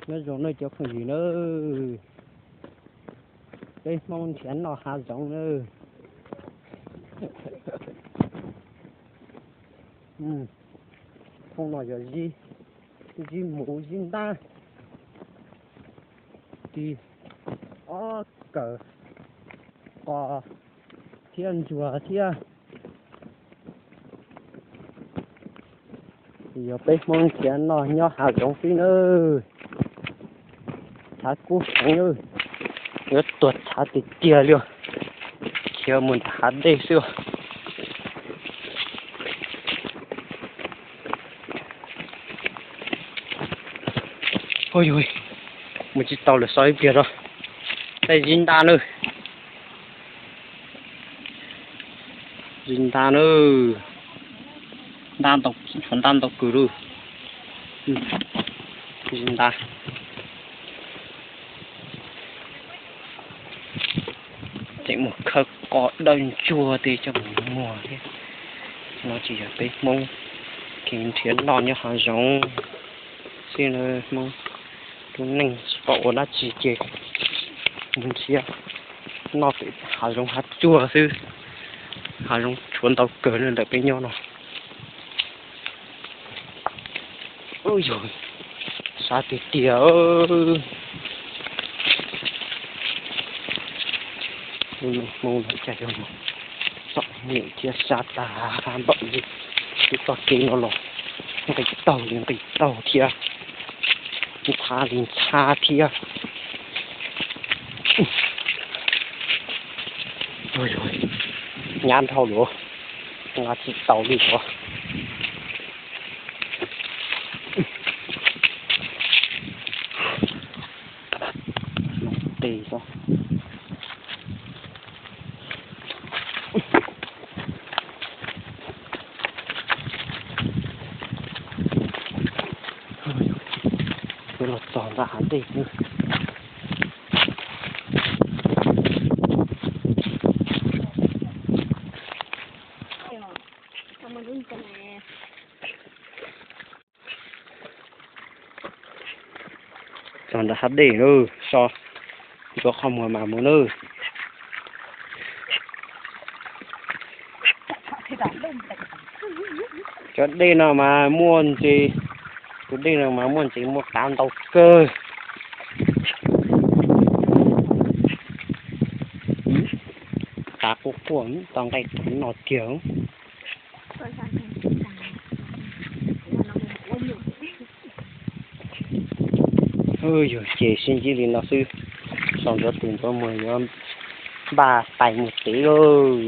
Nyob zoo nawb cov phooj ywg nawb, peb Hmoob nrhiav noj hav zoov nawb. Thoob no yog zib, zib muv zib ntab, tig ob kawm qos thiab ntsuag thiab. Yog peb Hmoob nrhiav noj nyob hav zoov xwb nawb. Tshav kub heev, yuav tuag tshav tiag tiag li, khiav mus nram hav dej xwb. Mus tsis tau lawm, so ib pliag rau. Tej zib ntab nawb, zib ntab nawb, ntab ntau kws lawm, zib ntab. Tseem mus khawb qos dawb ntsuag tej coj mus muag thiab. No tsis yog peb Hmoob kev nrhiav noj nyob hav zoov xwb, Hmoob lub neej tsis paub ua dab tsi ces mus nrhiav noj pem hav zoov hav tsuag xwb. Hav zoov tshuav ntau kawg ntawm peb nyob no. Yog sab tiag tiag. Lub neej Hmoob no cas yog txom nyem thiab sab tag npaum li. Lub txoj kev no los nqis taug li nqis taug thiab, ntxhab li ntxhab thiab. Nyab dhau lawm, nqa tsis tau li os. Tes xwb. Twb los txog nram hav dej xwb. Txog nram hav dej lawm, so ntxuav qhov muag mas mus nawb. Cov dej no mas muaj ntses, tus dej no mas muaj ntses muaj qav ntau kawg. Qav quaj quaj tau nqaij rau no tiag. Yog ces sib ntsib li no xwb, so ntxuav tes ntxuav muag yuav npaj tais mus tsev lauj.